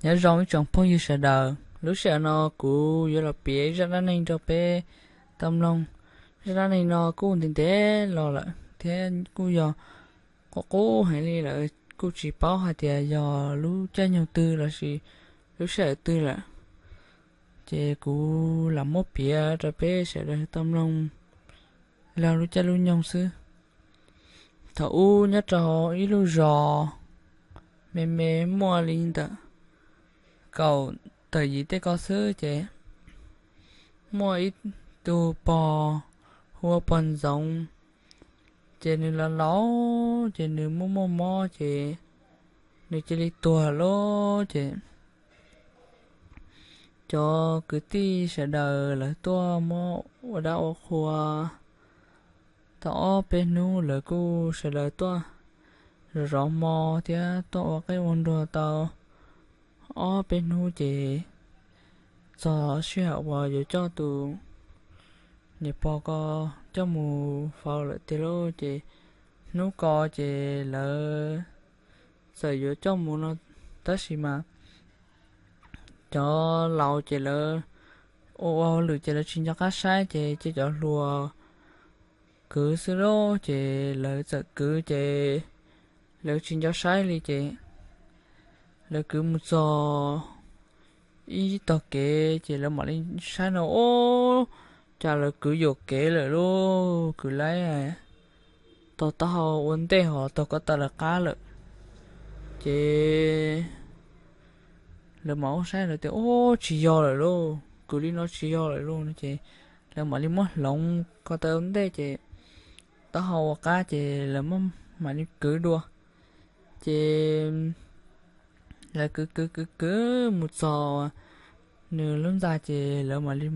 Nyob zoo ib tsoom phooj ywg sawv daws, lub sij hawm no kuv yuav los piav zaj dab neeg rau peb tau mloog. Zaj dab neeg no kuj ntev ntev los lawm thiab kuj yog qub qub heev li lawm, kuj tsis paub hais tias yog lub caij nyoog twg lossis lub sij hawm twg lawm. Ces kuv lam muab piav rau peb sawv daws tau mloog laug lub caij lub nyoog xwb. Thaum ub nyob rau ib lub zos me me muaj li ntawm kaum tawm yim tej ko xwb ces muaj ib tug pog hu ua pog Ntxoov. Ces nws los laus ces nws muaj muaj mob ces nws cia li tuag lawm ces cov kwv tij sawv daws lawv tuaj muab ua dab ua qhua tau ob peb hnub, lawv kuj sawv daws tuaj zov zov hmo thiab tuaj ua qeej ua nruas tau ob peb hnub ces txog sij hawm uas yuav coj tus niam pog ko coj mus faus lawm tiag lauj. Ces hnub ko ces lawv txawm yuav coj mus no, tab sis mas cov laus ces lawv ua ua hauj lwm ces lawv tsis nco qab saib ces cia cov hluas kwv xwb lauj. Ces lawv txawm kwv ces lawv tsis nco saib li ces lawv kwv mus txog ib tog kev ces lawv mam li saib no, ub, cas lawv kwv yuam kev lawm lauj, kwv laib tog taub hau ua ntej ho tog ko taw lawv qab lawm. Ces lawv mam ua saib lawv tias, ub, tsis yog lawm lauj, kwv li no tsis yog lawm lauj no ces lawv mam li muab hloov ko taw ua ntej ces taub hau ua qab ces lawv mam li kwv dua. Ces lawv kwv kwv kwv kwv mus txog nws lub ntxa ces lawv mam li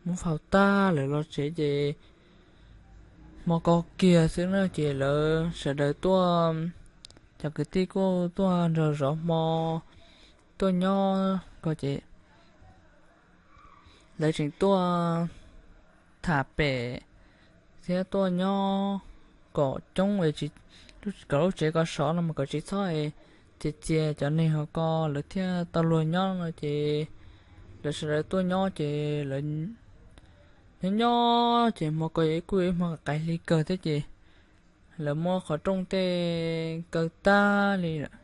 muab faus tag lawm los tsev ces hmo ko kiag xwb na ces lawv sawv daws tuaj, cov kwv tij kuj tuaj nrog zov hmo tuaj nyob ko ces lawv tseem tuaj tham pem thiab tuaj nyob kom coob, kom lub tsev ko sov no mas kom tsis txhob txias txias cov neeg ho ko lawv thiaj tau luag nyob no ces lawv sawv daws tuaj nyob ces lawv nyob nyob ces hmo ko kuj yog ib hmo qaim hli kawg thiab ces lawv muab qhov rooj tej kaw tag li lawm.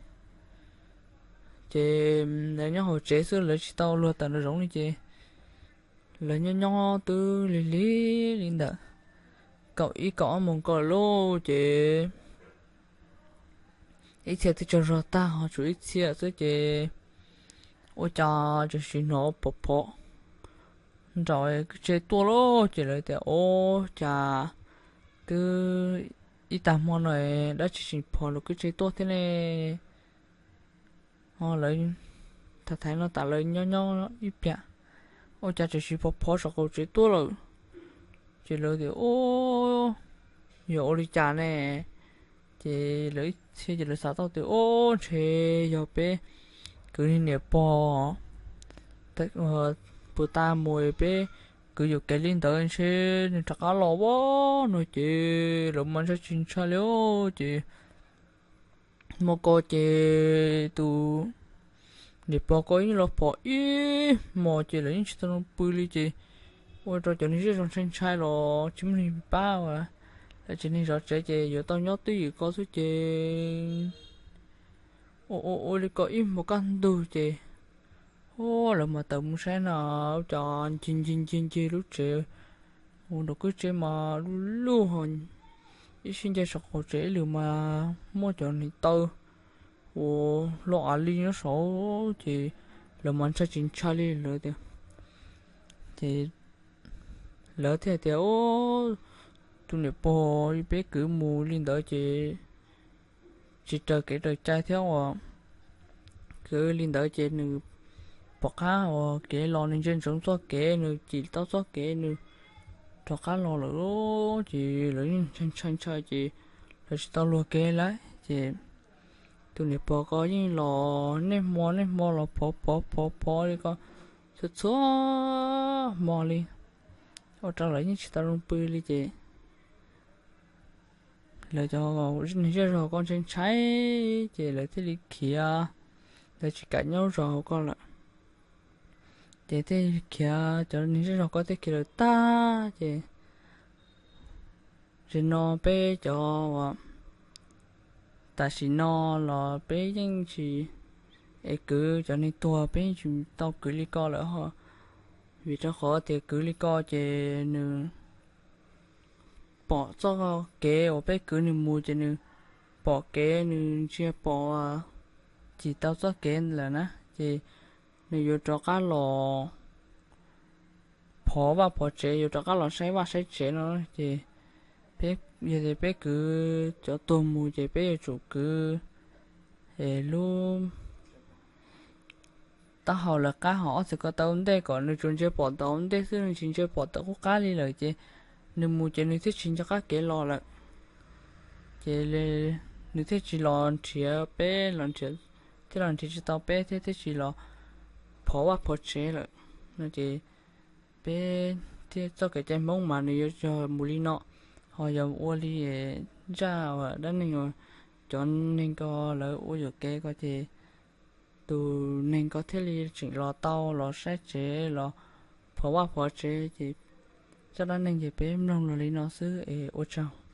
Ces lawv nyob hauv tsev xwb lawv tsis tau luag tawm nraum zoov li ces lawv nyob nyob twb lig lig li ntawm kaum ib kaum ob moos ko lawm ces ib txhia twb tsaug zog tag ho tshuav ib txhia xwb ces ua cas tseem hnov phov phov nraum kwj tse tuaj lawm ces lawv tias, ub, cas twb ib tag hmo no dab tsi tseem phov nraum kwj tse tuaj thiab ne. Ho lawv tham thaiv no tas lawv nyob nyob ib pliag, ua cas tseem phov phov saum qaum tsev tuaj lawm. Ces lawv tias, ub, yog ua li cas ne? Ces lawv ib txhia ces lawv xav tau tias, ub, ntshe yog peb kwv niam pog puas tas mus peb kwv yuam kev li ntawd ntshe nws rov qab los a no ces lawv mas ntshai tsis ntshai li ces hmo ko ces tus niam pog ko yeej los phov ib hmos ces lawv yeej tsis tau zoo pw li ces ua rau cov neeg zej zog ntshai ntshai los tsis muaj neeg pab ua, lawv tsev neeg zov tsev ces yuav tau nyob twj ywm ko xwb ces ua ua ua li ko ib hmos kaj ntug ces, ub, lawv mas tawm mus saib na, ua cas ncig ncig ncig ncig lub tsev, ua nraum kwj tse mas lub lub ho ib sij nce saum qaum tsev ib lwm mas muaj cov niag taw uas loj av li nyob saud ces lawv mas ntshai tsis ntshai li lawv tias. Ces lawv thiaj tias, ub, tus niam pog peb kwv mus li ntawd ces tsis raws kev raws cai thiab uas kwv li ntawd ces nws pom qab uas kev los nws ntsia ntsoov txoj kev, nws cim tau txoj kev nws rov qab los lawm ces lawv yeej ntshai ntshai ntshai ces lawv tsis tau luag kev lawm ces tus niam pog ko yeej los niaj hmo niaj hmo los phov phov phov phov li ko txhua txhua hmo li, ua rau lawv yeej tsis tau zoo pw li ces lawv cov neeg zej zog ko ntshai ntshai ces lawv thiaj li khiav lawv tsis kam nyob zov hauv koj lawm. Ces thiaj khiav, cov neeg zej zog koj thiaj khiav lawm tag ces, ces no peb cov uas tam sim no los peb yeej tsis, es kwv cov neeg tuag peb yeej tsis tau kwv li ko lawm ho, vim rau qhov tias kwv li ko ces nws pom txoj kev uas peb kwv nws mus ces nws pom kev, nws ntsia pom, cim tau txoj kev lawm na, ces nws yuav rov qab los phov vaj phov tsev, yuav rov qab los saib vaj saib tsev no ces, yog tias peb kwv cov tuag mus ces peb yuav tsum kwv es lub taub hau lawv qab ho ob txhais ko taw ua ntej kom nws tsuas ntsia pom ntawm ua ntej xwb, nws tsis ntsia pom ntawm qub qab li lawm ces nws mus ces nws thiaj tsis nco qab kev los lawm. Ces nws thiaj tsis los nrhiav peb, los nrhiav, thiaj los nrhiav tsis tau peb thiab thiaj tsis los phov vaj phov tsev lawm no ces peb thiaj, txoj kev cai Hmoob mas nws yuav yog mus li no, ho yog ua li zaj uas dab neeg uas cov neeg ko lawv ua yuam kev ko ces tus neeg ko thiaj li tseem los tau los saib tsev los phov vaj phov tsev ces zaj dab neeg ces peb mloog los li no xwb es ua tsaug.